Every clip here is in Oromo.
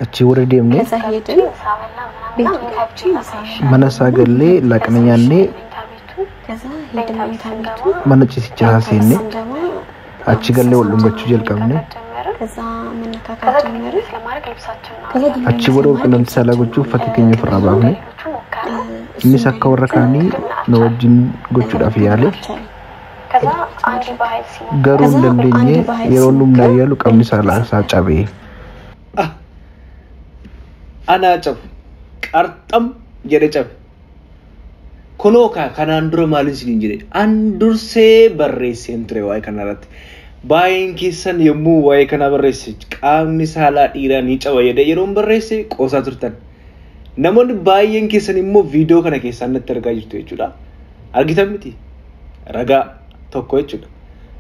Achii booda deemnee ከዛ ሄድን። ቤቱ ገብቼ ምሳ mana isaa gallee laaqana nyaannee ከዛ ሄድን መኝታ ቤቱ mana ciisichaa seenne ስንገባ achi gallee wal dhungachuu jalqabne. ከዛ መነካካት ጀመርን። ከዛ Achii booda wal quunnamtii saalaa gochuu uffata keenya ofirraa baafne. Innis akka warra kaanii nu wajjin gochuudhaaf yaale. Garuu hin dandeenye yeroo humnaan yaalu qaamni saalaa isaa cabe. Anaa cabu qarxam jedhe cabe. Kunoo kanaan dura maaliin isiniin jedhe an dursee barreesseen ture waa'ee kanarratti. Baay'een keessan yommuu waa'ee kana barreesse qaamni saalaa dhiiraa ni caba jedhee yeroon barreesse qoosaa turtan. Namoonni baay'een keessan immoo viidiyoo kana keessaan natti argaa jirtu jechuudha. Argitan miti? Ragaa tokko jechuudha.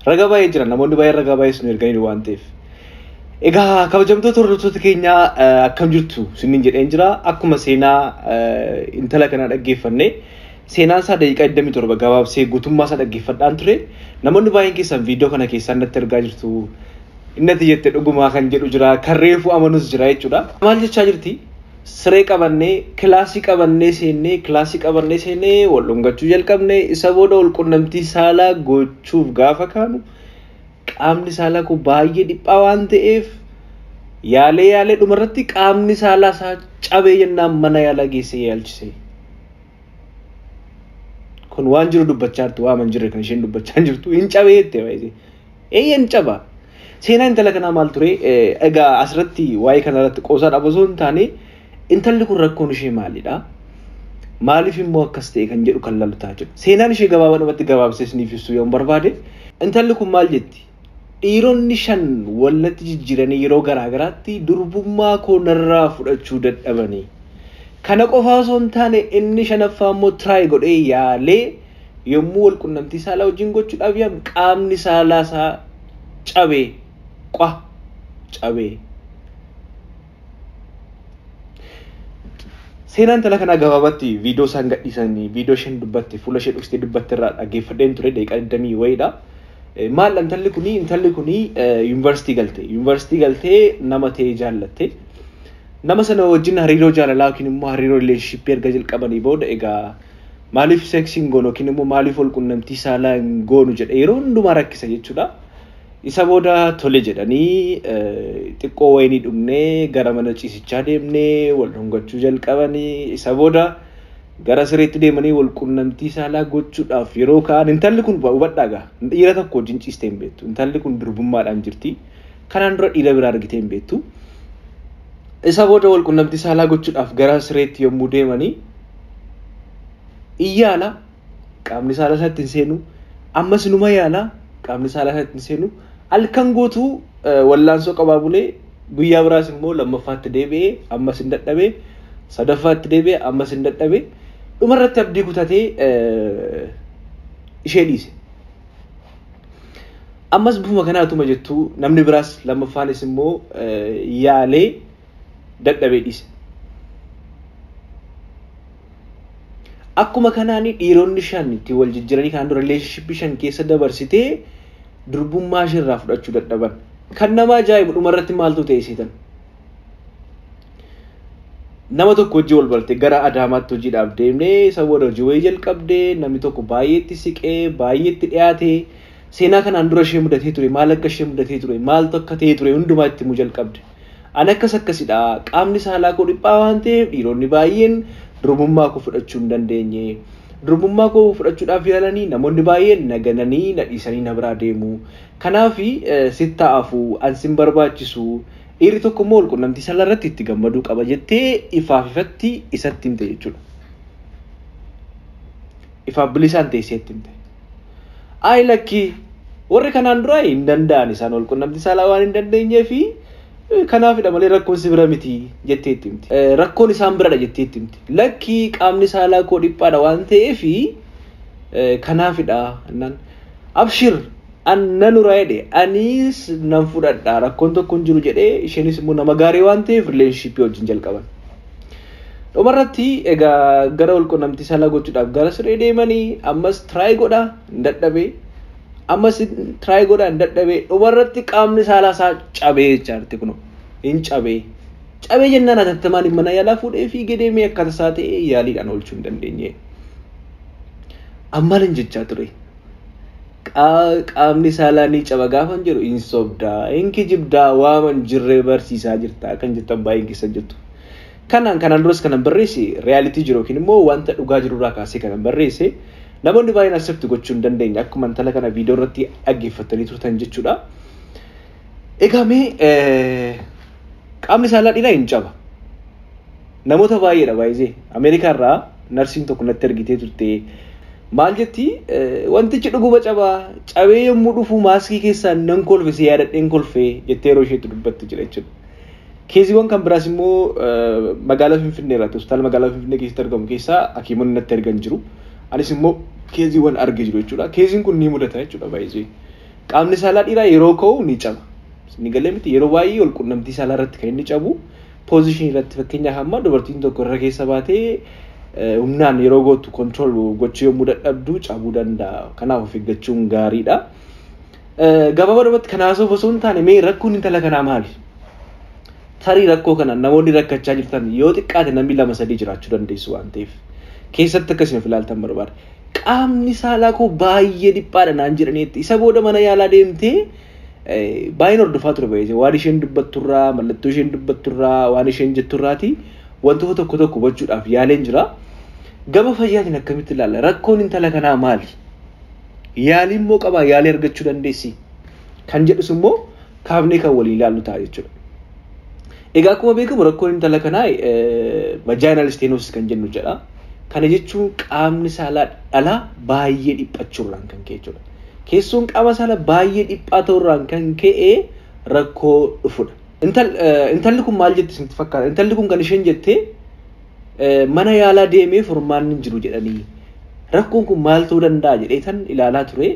Ragaa baay'ee jira, namoonni baay'een ragaa baay'ee sun erganiiru waan ta'eef. Egaa kabajamtoota hordoftoota keenyaa, akkam jirtu isiniin jedheen jira. Akkuma seenaa intala kanaa dhaggeeffanne, seenaan isaa daqiiqaa 27 gabaabsee guutummaa isaa dhaggeeffadhaan ture. Namoonni baay'een keessan viidiyoo kana keessaan natti argaa jirtu. Innati jette dhugumaa kan jedhu jira, kan reefu amanus jira jechuudha. Maal jechaa jirti? Siree qabannee, kilaasii qabannee seennee, kilaasii qabannee seennee wal dhungachuu jalqabne. Isa booda wal qunnamtii saalaa gochuuf gaafa kaanu qaamni saalaa koo baay'ee dhiphaa waan ta'eef yaalee yaalee dhumarratti qaamni saalaa isaa cabee jennaan mana yaalaa geessee yaalchise. Kun waan jiru dubbachaa jirtu, waan hin jirre kan isheen dubbachaa jirtu. Hin cabee jettee baay'ee. Eeyyee, hin caba. Seenaan intala kanaa maal ture? Egaa asirratti waa'ee kanarratti qoosaadhaaf osoo hin taane, intalli kun rakkoon ishee maalidha? Maaliif immoo akkas ta'e kan jedhu kan lalu ta'a jiru. Seenaan ishee gabaabadhumatti gabaabsee isiniif ibsuu yoon barbaade, intalli kun maal jetti? Dhiironni 5 wallatti jijjiiranii yeroo garaa garaatti durbummaa koo narraa fudhachuu dadhabanii. Kana qofaa osoo hin taane, inni shanaffaa immoo try godhee yaalee yommuu wal qunnamtii saalaa wajjin gochuudhaaf yaamu qaamni saalaa isaa cabee, qa cabee. Seenaan intala kanaa gabaabatti viidiyoo isaan gadhiisanii, viidiyoo isheen dubbatte, fuula ishee dhoksitee dubbatte irraa dhaggeeffadheen ture, daqiiqaa 20 wayiidha. Maal intalli kuni? Intalli kuni yuunivarsiitii galte. Yuunivarsiitii galtee nama ta'e jaallatte. Nama sana wajjin hariiroo jaalalaa yookiin immoo hariiroo relationshipii erga jalqabanii booda, egaa maaliif seeksii hin goonu yookiin immoo maaliif wal qunnamtii saalaa hin goonu jedhe yeroo hundumaa rakkisa jechuudha. Isa booda tole jedhanii xiqqoo wayinii dhugnee gara mana ciisichaa deemnee wal dhungachuu jalqabanii, isa booda gara sireetti deemanii wal qunnamtii saalaa gochuudhaaf yeroo ka'an, intalli kun, hubadhaa gaa, dhiira tokko wajjin ciistee hin beektu. Intalli kun durbummaadhaan jirti. Kanaan dura dhiira biraa argitee hin beektu. Isa booda wal qunnamtii saalaa gochuudhaaf gara sireetti yommuu deemanii iyyaala, qaamni saalaa isaatti hin seenu. Ammas numa yaala, qaamni saalaa isaatti hin seenu. Halkan guutuu wallaansoo qabaa bulee, guyyaa biraas immoo lammaffaatti deebi'ee ammas hin dadhabee, sadaffaatti deebi'ee ammas hin dadhabee, dhumarratti abdii kutatee ishee dhiise. Ammas bifuma kanaatuma jettuu namni biraas lammaffaanis immoo yaalee dadhabee dhiise. Akkuma kanaan dhiironni 5 itti wal jijjiiranii kanaan dura relationshipii 5 keessa dabarsitee durbummaa isheerraa fudhachuu dadhaban. Kan nama ajaa'ibu dhumarratti maaltu ta'e seetan? Nama tokko hojii wal barte, gara Adaamaatti hojiidhaaf deemnee, isa booda hojii wayii jalqabdee, namni tokko baay'eetti siqee baay'eetti dhiyaate, seenaa kanaan dura ishee mudatee ture, maal akka ishee mudatee ture, maaltu akka ta'ee ture hundumaa itti himuu jalqabde. Ani akkas akkasidha, qaamni saalaa koo dhiphaa waan ta'eef dhiironni baay'een durbummaa koo fudhachuu hin dandeenye. Durbummaa koo fudhachuudhaaf yaalanii namoonni baay'een na gananii na dhiisanii na biraa deemu. Kanaaf sitti hafu an sin barbaachisu, dhiirri tokko immoo walqunnamtii saalaa irratti itti gammaduu qaba jettee ifaaf ifatti isatti himte jechuudha. Ifaaf bilisaan teessee itti himte. Ayi lakkii, warri kanaan dura hin danda'an, isaan walqunnamtii saalaa waan hin dandeenyee fi kanaafidha malee rakkoon si bira miti jettee itti himte. Rakkoon isaan biradha jettee itti himte. Lakkii, qaamni saalaa koo dhiphaadha waan ta'eef kanaafidha naan. Abshir, an nan uraa jedhe, anis nan fudhadha, rakkoon tokko hin jiru jedhee, isheenis immoo nama gaarii waan ta'eef relationshipii wajjin jalqaban. Dhumarratti egaa gara walqunnamtii saalaa gochuudhaaf gara siree deemanii ammas try godha hin dadhabee, ammas try godha hin dadhabee, dhumarratti qaamni saalaa isaa cabee jechaarti, kunoo hin cabee. Cabee jennaan hatattamaan mana yaalaa fuudhee fiigee deemee akka tasaa ta'e yaaliidhaan oolchuu hin dandeenye. Ammalin jechaa ture. Qaamni saalaa ni caba gaafan jedhu hin sobdaa, hin kijibdaa, waaman jirree barsiisaa jirta kan jettan baay'een keessan jirtu. Kanaan duras kanan barreesse reality jiru yookiin immoo wanta dhugaa jirurraa kaasee kanan barreesse namoonni baay'een accept gochuu hin dandeenye akkuma intala kana viidiyoo irratti dhaggeeffatanii turtan jechuudha. Egaa mee qaamni saalaa dhiiraa hin caba. Namoota baay'eedha baay'ee. Ameerikaa irraa narsiin tokko natti ergitee turte. Maal jetti wantichi dhuguma cabaa cabee yommuu dhufu maaskii keessaa nan kolfe si yaadadheen kolfe jettee yeroo isheetti dubbattu jira jechuudha. Keeziiwwan kan biraas immoo magaalaa Finfinnee irratti hospitaala magaalaa Finfinnee keessatti argamu keessaa hakiimonni natti ergan jiru. Anis immoo keeziiwwan argee jiru jechuudha. Keeziin kun ni mudata jechuudha baay'ee. Qaamni saalaa dhiiraa yeroo ka'u ni caba. Ni galee miti yeroo baay'ee wal quunnamtii saalaa irratti kan inni cabu poozishinii irratti fakkeenyaaf amma dubartiin tokko irra keessa baatee humnaan yeroo gootu control gochuu yommuu dadhabdu cabuu danda'a. Kanaaf of eeggachuun gaariidha. Gabaabaa kana haasawuuf osoo hin taane mee rakkoon intala kanaa maali? Tarii rakkoo kana namoonni rakkachaa jirtan yoo xiqqaate namni 2-3 jiraachuu dandeessu waan ta'eef keessatti akkasuma of ilaaltan barbaada. Qaamni saalaa koo baay'ee dhiphaadha naan jedhaniitti isa booda mana yaalaa deemtee baay'een hordofaa ture baay'ee waan isheen dubbatturraa mallattoo isheen dubbatturraa waan isheen jetturraati wantoota tokko tokko hubachuudhaaf yaaleen jira. Gama fayyaatiin akkamitti ilaalla? Rakkoon intala kanaa maali? Yaalii immoo qabaa yaalii argachuu dandeessi kan jedhus immoo kaafnee kan waliin ilaallu ta'a jechuudha. Egaa akkuma beekamu rakkoon intala kanaa vaginal stenosis kan jennu jedha. Kana jechuun qaamni saalaa dhalaa baay'ee dhiphachuurraan kan ka'e jechuudha. Keessoon qaama saalaa baay'ee dhiphaa ta'urraan kan ka'e rakkoo dhufudha. Intalli kun maal jetti isinitti fakkaata? Intalli kun kan isheen jettee mana yaalaa deemee furmaanni hin jiru jedhanii rakkoon kun maal ta'uu danda'a jedhee tan ilaalaa ture.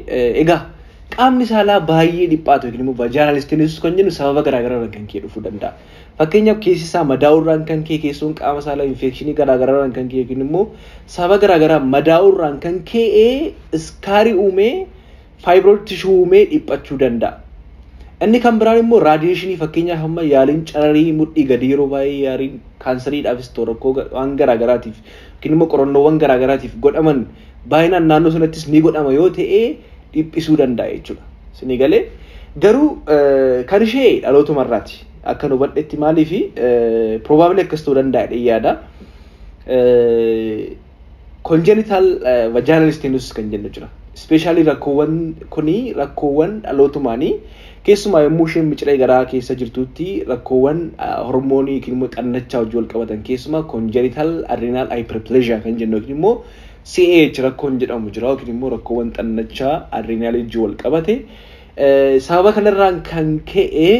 Egaa qaamni saalaa baay'ee dhiphaa ta'u yookiin immoo vaginal stenosis kan jennu sababa garaagaraa kan ka'e dhufuu danda'a. Fakkeenyaaf keessi isaa madaa'uurraan kan ka'e keessoon qaama saalaa infekshinii garaagaraarraan kan ka'e yookiin immoo sababa garaagaraa madaa'uurraan kan ka'e iskaarii uumee fibroid tissue uumee dhiphachuu danda'a. Inni kan biraan immoo raadiyeeshinii fakkeenyaaf amma yaaliin cararii mudhii gadi yeroo baay'ee yaaliin kaansariidhaafis ta'u rakkoo waan garaagaraatiif yookiin immoo qorannoowwan garaagaraatiif godhaman baay'inaan naannoo sanattis ni godhama yoo ta'e dhiphisuu danda'a jechuudha. Isinii galee garuu kan ishee dhalootumarraati. Akka nu hubadhetti maaliif probably akkas ta'uu danda'a jedhee yaada. Congenital vaginal stenosis kan jennu jira. Especially rakkoowwan kuni rakkoowwan dhalootumaanii keessumaa yommuu isheen miciree garaa keessa jirtutti rakkoowwan hormoonii yookiin immoo xannachaa wajjin wal qabatan keessumaa congenital adrenal hyperplasia kan jennu yookiin immoo CAH rakkoon jedhamu jira yookiin immoo rakkoowwan xannachaa adrenal wajjin wal qabate. Sababa kanarraan kan ka'e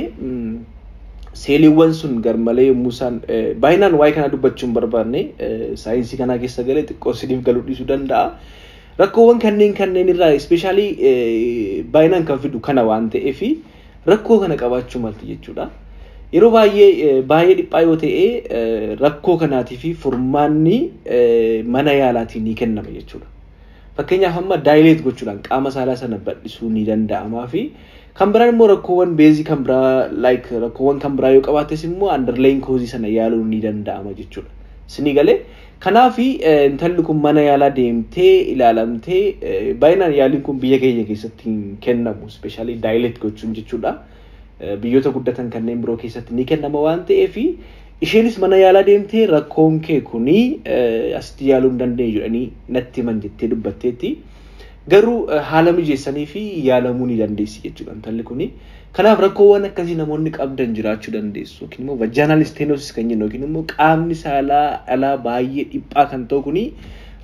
seeliiwwan sun garmalee yommuu isaan baay'inaan waa'ee kanaa dubbachuu hin barbaanne saayinsii kanaa keessa galee xiqqoo isiniif galuu dhiisuu danda'a. Rakkoowwan kanneen irraa especially baay'inaan kan fidu kana waan ta'eef rakkoo kana qabaachuu malti jechuudha. Yeroo baay'ee baay'ee dhiphaa yoo ta'e rakkoo kanaatii fi furmaanni mana yaalaatiin ni kennama jechuudha. Fakkeenyaaf amma dilate gochuudhaan qaama saalaa sana bal'isuu ni danda'amaa fi kan biraan immoo rakkoowwan beezii kan biraa like rakkoowwan kan biraa yoo qabaates immoo underlying cause sana yaaluun ni danda'ama jechuudha. Isinii galee kanaaf intalli kun mana yaalaa deemtee ilaalamtee baay'inaan yaaliin kun biyya keenya keessatti hin kennamu especially dilate gochuun jechuudha. Biyyoota guddatan kanneen biroo keessatti ni kennama waan ta'eef isheenis mana yaalaa deemtee rakkoon kee kuni asitti yaaluu hin dandeenyu jedhanii natti himan jettee dubbatteetti. Garuu haala mijeessanii fi yaalamuu ni dandeessi jechuudha intalli kuni. Kanaaf rakkoowwan akkasii namoonni qabdan jiraachuu dandeessu yookiin immoo vaginal stenosis kan jennu yookiin immoo qaamni saalaa dhalaa baay'ee dhiphaa kan ta'u kuni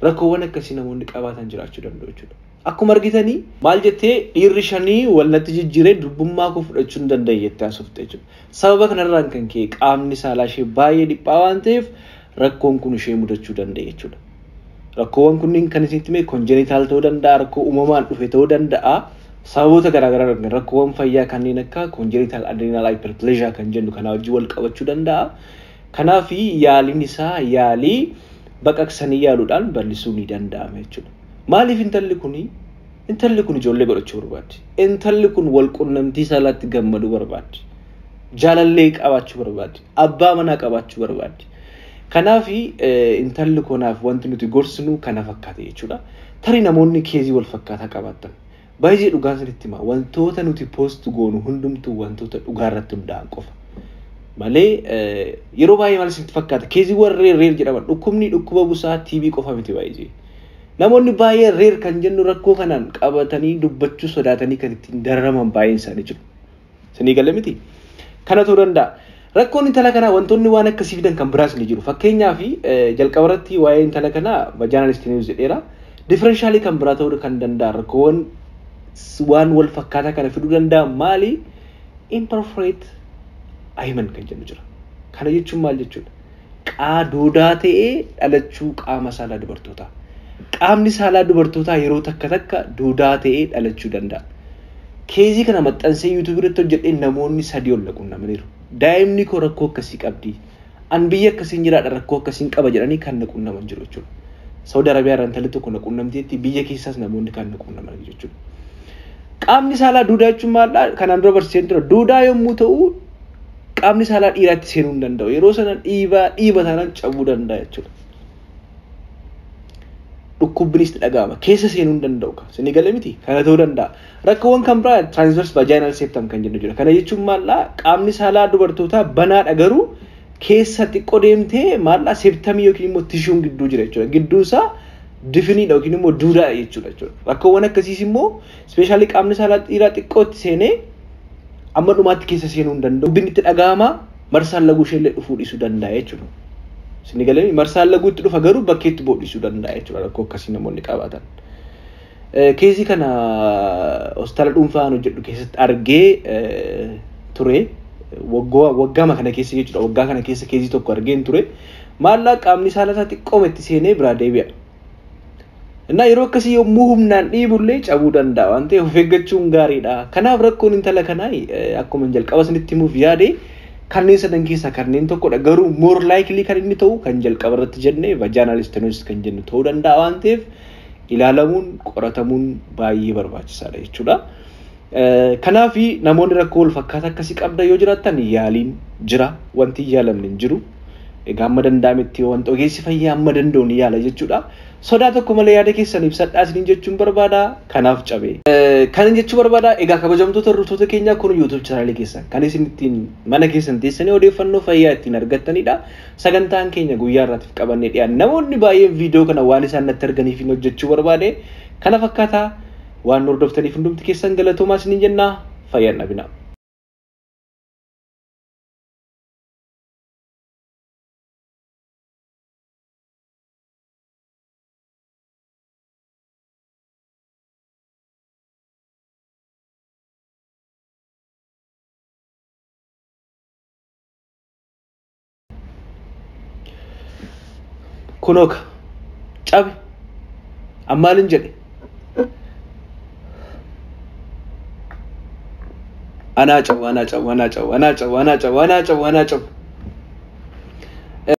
rakkoowwan akkasii namoonni qabaatan jiraachuu danda'u jechuudha. Akkuma argitanii maal jettee dhiirri shanii walnatti jijjiiree durbummaa koo fudhachuu hin danda'e jettee haasofte jechuudha. Sababa kanarraan kan ka'e qaamni saalaa ishee baay'ee dhiphaa waan ta'eef rakkoon kun ishee mudachuu danda'e jechuudha. Rakkoowwan kunniin kan isinitti hime congenital ta'uu danda'a, rakkoo uumamaan dhufe ta'uu danda'a. Sababoota garaagaraa rakkoowwan fayyaa kanneen akka congenital adrenal hyperplasia kan jennu kanaa wajjin wal qabachuu danda'a. Kanaaf yaaliin isaa yaalii baqaqsanii yaaluudhaan bal'isuu ni danda'ama jechuudha. Maaliif intalli kun ijoollee godhachuu barbaaddi? Intalli kun wal qunnamtii saalaatti gammaduu barbaaddi. Jaalallee qabaachuu barbaaddi. Abbaa manaa qabaachuu barbaaddi. Kanaaf intalli kanaaf wanti nuti gorsinu kana fakkaate jechuudha. Tarii namoonni case wal fakkaataa qabaatan. Baay'ee dhugaan sanitti hima. Wantoota nuti post goonu hundumtuu wantoota dhugaa irratti hundaa'an qofa. Malee yeroo baay'ee maal isinitti fakkaata? Caseiiwwan rare rare jedhaman dhukkubni dhukkuba busaa TB qofa miti baay'ee. Namoonni baay'ee rare kan jennu rakkoo kanaan qabatanii dubbachuu sodaatanii kan ittiin dararaman baay'een isaanii jiru. Isinii galee miti? Kana ta'uu danda'a. Rakkoon intala kanaa wantoonni waan akkasii fidan kan biraas ni jiru. Fakkeenyaaf jalqaba irratti waa'ee intala kanaa vaginal stenosis jedheera. Differential kan biraa ta'uu kan danda'a rakkoowwan waan wal fakkaataa kana fiduu danda'a maali? Imperforate hymen kan jennu jira. Kana jechuun maal jechuudha? Qaaduudaa ta'ee dhalachuu qaama saalaa dubartootaa. Qaamni saalaa dubartootaa yeroo takka takka duudaa ta'ee dhalachuu danda'a. Case kana maxxansee YouTube irratti hojjedhee namoonni 3 ol qunnamaniiru. Daa'imni koo rakkoo akkasii qabdi. An biyya akkasiin jiraadha rakkoo akkasiin qaba jedhanii kan na qunnaman jiru jechuudha. Saudi Arabiyaa irraa intalli tokko na qunnamteetti, biyya keessaas namoonni kan na qunnaman jechuudha. Qaamni saalaa duudaa jechuun maaldhaa? Kanaan dura barsiiseen ture. Duudaa yommuu ta'u qaamni saalaa dhiiraatti seenuu hin danda'u. Yeroo sana dhiibaa dhiiba taanaan cabuu danda'a jechuudha. Dhukkubbinis dhaga'ama. Keessa seenuu hin danda'u. Isinii galee miti? Kana ta'uu danda'a. Rakkoowwan kan biraa transverse vaginal septum kan jennu jira. Kana jechuun maaldhaa? Qaamni saalaa dubartootaa banaadha garuu keessa xiqqoo deemtee maaldhaa septumii yookiin immoo tissueun gidduu jira jechuudha. Gidduun isaa difiniidha yookiin immoo duudaadha jechuudha. Rakkoowwan akkasiis immoo especially qaamni saalaa dhiiraa xiqqootti seenee amma dhumaatti keessa seenuu hin danda'u. Dhukkubbiin itti dhaga'ama, marsaan laguu isheellee dhufuu dhiisuu danda'a jechuudha. Isinii galee marsaan laguutti dhufa garuu bakkeetti boodhisuu danda'a jechuudha rakkoo akkasii namoonni qabaatan. Case kana hospitaala dhuunfaan hojjedhu keessatti argee ture. Waggaama kana keessa jechuudha. Waggaa kana keessa case tokko argeen ture. Maallaa qaamni saalaa isaa xiqqooma itti seenee biraa deebi'a. Innaa yeroo akkasii yommuu humnaan dhiibullee cabuu danda'a waan ta'eef of eeggachuun gaariidha. Kanaaf rakkoon intala kanaa akkuma jalqaba isinitti himuuf yaade kanneen sadan keessaa kanneen tokkodha. Garuu more likely kan inni ta'u kan jalqaba irratti jenne vaginal stenosis kan jennu ta'uu danda'a waan ta'eef ilaalamuun qoratamuun baay'ee barbaachisaadha jechuudha. Kanaaf namoonni rakkoo wal fakkaataa akkasii qabda yoo jiraattan yaaliin jira, wanti hin yaalamne hin jiru. Egaa amma danda'ametti wanta ogeessi fayyaa amma danda'u ni yaala jechuudha. Sodaa tokko malee yaada keessan ibsadhaa isiniin jechuun barbaada. Kanaaf cabe. Kan jechuu barbaada egaa kabajamtoota hordoftoota keenyaa kun YouTube channelii keessan kan isin ittiin mana keessan teessanii odeeffannoo fayyaa ittiin argattanidha. Sagantaan keenya guyyaa irraatiif qabannee dhiyaanne namoonni baay'een viidiyoo kana waan isaan natti arganiif hin hojjechuu barbaade. Kana fakkaataa waan hordoftaniif hundumti keessan galatoomaa isiniin jenna. Fayyaan dhabina. Kunooka cabe ammaalin jedhe anaa cabu anaa cabu anaa cabu anaa cabu anaa cabu anaa cabu anaa cabu.